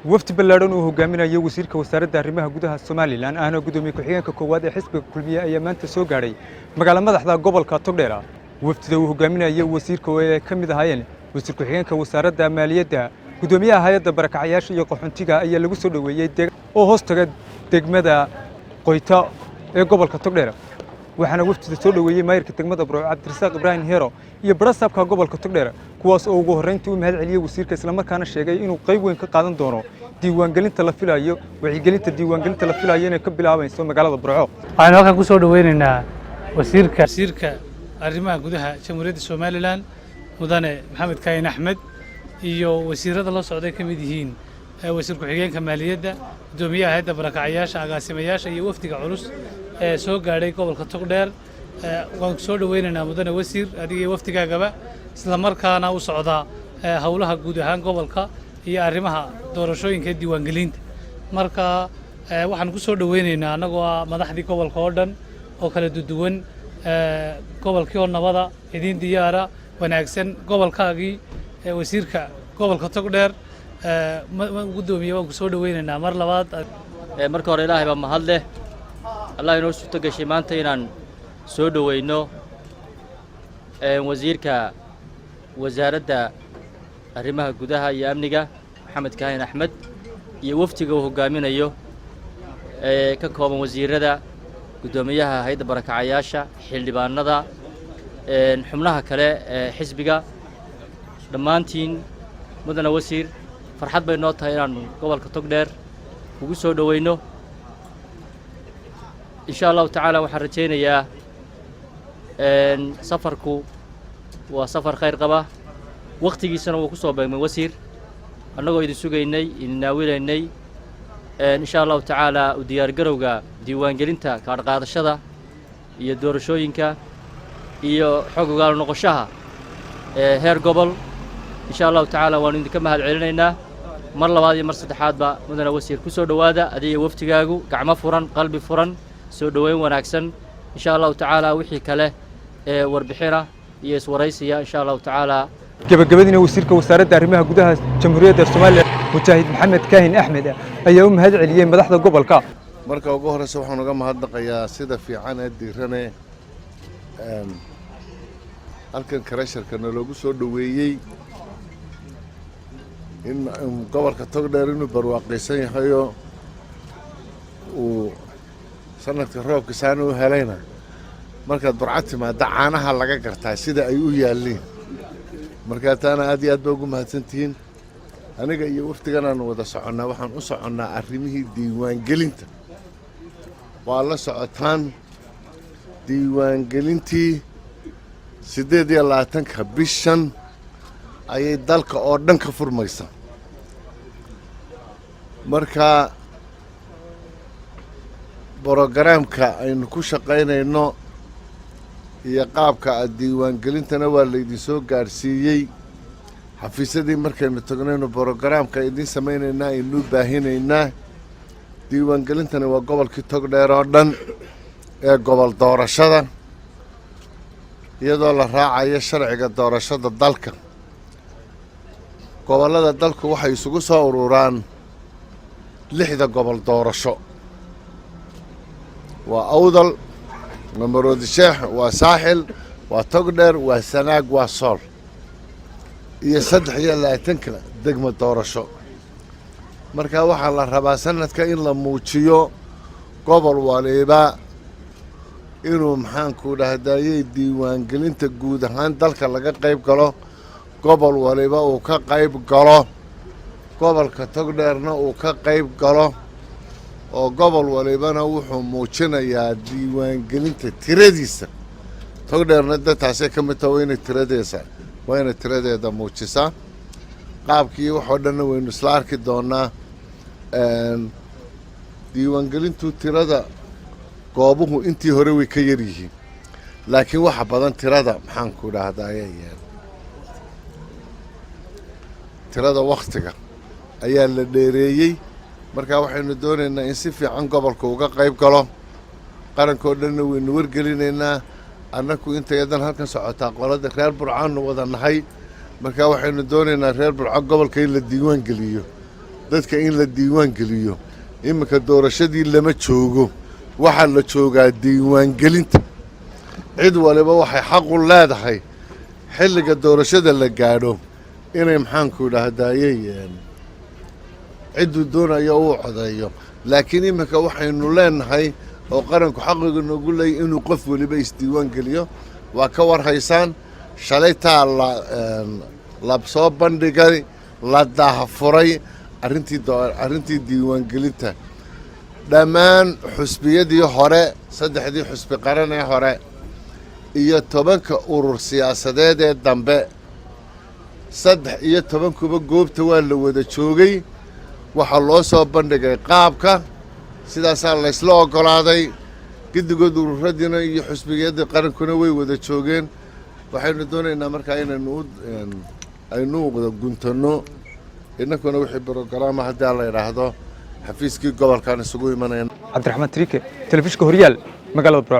Wafdi ballaadhan uu hogaaminayo wasiirka wasaaradda arrimaha gudaha Somaliland, ahna gudoomiye ku-xigeenka koowaad ee xisbiga Kulmiye, ayaa maanta soo gaadhay magaalo madaxda gobolka Togdheer. Wafdida uu hogaaminayo wasiirka oo ay ka mid ahaayeen wasiir ku-xigeenka wasaaradda maaliyadda, gudoomiyaha hay'adda barakacayaasha iyo qaxoontiga, ayaa lagu soo dhoweeyey oo hoos taga degmada Qoyta ee gobolka Togdheer. Waxaana wafdida soo dhoweeyey maayirka degmada Burco, Cabdirasaaq Ibraahim Hero, iyo barasaabka gobolka Togdheer, kuwaas oo ugu horreyntii u mahad celiyey wasiirka, islamarkaana sheegay inuu qayb weyn ka qaadan doono diiwaangelinta la filayo, wacyigelinta diiwaangelinta la filayo inay ka bilaabayso magaalada Burco. Waxaynu halkan ku soo dhoweynaynaa wasiirka arrimaha gudaha Jamhuuriyadda Somaliland, Mudane Maxamed Kaahin Axmed, iyo wasiirada la socday ka mid yihiin wasiir ku-xigeenka maaliyadda, guddoomiyaha hayadda barakacayaasha, agaasimayaasha iyo wafdiga culus ee soo gaadhay gobolka Togdheer. Waan soo dhoweynaynaa, mudane wasiir, adiga iyo wafdigaagaba, isla markaana u socdaa howlaha guud ahaan gobolka iyo arrimaha doorashooyinka diiwaangelinta. Marka waxaan ku soo dhoweynaynaa annagoo ah madaxdii gobolka oo dhan oo kala duduwan, gobolkii oo nabada idiin diyaara wanaagsan, gobolkaagii, wasiirka gobolka Togdheer, guddoomiye, waan ku soo dhoweynaynaa mar labaad. Marka hore Ilaahay baa mahad leh. Allah inoo suurto gashay maanta inaan soo dhoweyno wasiirka wasaaradda arrimaha gudaha iyo amniga, Maxamed Kaahin Axmed, iyo wafdiga uu hoggaaminayo ee ka kooban wasiirada, guddoomiyaha hayadda barakacayaasha, xildhibaanada, xubnaha kale ee xisbiga. Dhammaantiin, mudane wasiir, farxad bay noo tahay inaannu gobolka Togdheer kugu soo dhoweyno. Insha Allahu tacaala waxaan rajaynayaa safarku waa safar khayr qaba, wakhtigiisana wuu ku soo beegmay, wasiir, annagoo idin sugaynay, idin naawilaynay. Insha Allahu tacaala u diyaargarowga diiwaangelinta, kaadhqaadashada iyo doorashooyinka iyo xog ogaal noqoshaha ee heer gobol, insha Allahu tacaala waanu idinka mahad celinaynaa mar labaad iyo mar saddexaadba. Mudane wasiir, ku soo dhowaada adiga waftigaagu, gacmo furan, qalbi furan, soo dhoweyn wanaagsan. Insha Allahu tacaala wixii kale ee warbixina iyo iswaraysiya, insha Allahu tacaala. Gabagabadiina, wasiirka wasaaradda arrimaha gudaha Jamhuuriyadda Soomaaliya, Mujaahid Maxamed Kaahin Axmed, ayaa u mahad celiyey madaxda gobolka. Marka ugu horreysa waxaan uga mahadnaqayaa sida fiican ee diirane halkan karesharka naloogu soo dhoweeyey, in gobolka Togdheer inuu barwaaqaysan yahayoo uu sanadka roobka saana u helayna. Markaad Burco timaadda, caanaha laga gartaa sida ay u yaalliin. Markaa taana aad iyo aad ba ugu mahadsantihiin. Aniga iyo wafdigan aanu wada soconnaa, waxaan u soconnaa arrimihii diiwaangelinta. Waa la socotaan, diiwaangelintii 28-ka bishan ayay dalka oo dhan ka furmaysa. Marka brogaraamka aynu ku shaqaynayno iyo qaabka diiwaangelintana waa laydinsoo gaadhsiiyey. Xafiisyadii markaynu tagnaynu brogaraamka idiin samaynaynaa, aynuu baahinaynaa. Diiwaangelintani waa gobolkii Togdheer oo dhan ee gobol doorashada, iyadoo la raacayo sharciga doorashada dalka. Gobollada dalku waxay isugu soo ururaan lixda gobol doorasho: waa Awdal, waa Maroodi Sheekh, waa Saaxil, waa Togdheer, waa Sanaag, waa Sool, iyo 23-ka degmo doorasho. Marka waxaa la rabaa sanadka in la muujiyo gobol waliba inuu, maxaanku dhahdayey, diiwaangelinta guud ahaan dalka laga qayb galo, gobol waliba uu ka qayb galo, gobolka Togdheerna uu ka qayb galo, oo gobol walibana wuxuu muujinayaa diiwaangelinta tiradiisa. Togdheerna de taasay ka mid taha, waa inay tiradeeda muujisaa. Qaabkii waxoo dhanna waynu isla arki doonaa. Diiwaangelintu tirada goobuhu intii hore way ka yar yihiin, laakiin waxa badan tirada, maxaanku dhahdaye, tirada wakhtiga ayaa la dheereeyey. Marka waxaynu doonaynaa in si fiican gobolka uga qayb galo. Qarankoo dhanna waynu wargelinaynaa. Annaku intayadan halkan socotaa qolada reer Burcaanu wada nahay. Marka waxaynu doonaynaa reer Burco gobolka in la diiwaan geliyo. Dadka in la diiwaan geliyo, iminka doorashadii lama joogo, waxaa la joogaa diiwaangelinta. Cid waliba waxay xaq u leedahay xilliga doorashada la gaadho inay, maxaanku idhaahdayey, cidduu doonayo uu codeeyo. Laakiin iminka waxaynu leenahay oo qaranku xaqiga noogu leeyay inuu qof weliba isdiiwaan geliyo. Waa ka war haysaan, shalaytaa la soo bandhigay, la daahfuray arrintii diiwaangelinta. Dhammaan xusbiyadii hore, saddexdii xusbi qaran ee hore iyo 10ka urur siyaasadeed ee dambe, 13kuba goobta waa la wada joogay. Waxaa loo soo bandhigay qaabka, sidaasaa laysla oggolaaday. Giddigood ururadiina iyo xusbiyadii qarankuna way wada joogeen. Waxaynu doonaynaa markaa inaynu aynu wada guntanno innakuna wixii program haddii la yidhaahdo xafiiskii gobolkan isugu imanayna. Cabdiraxmaan Triike, Telefishinka Horyaal, magaalada Burco.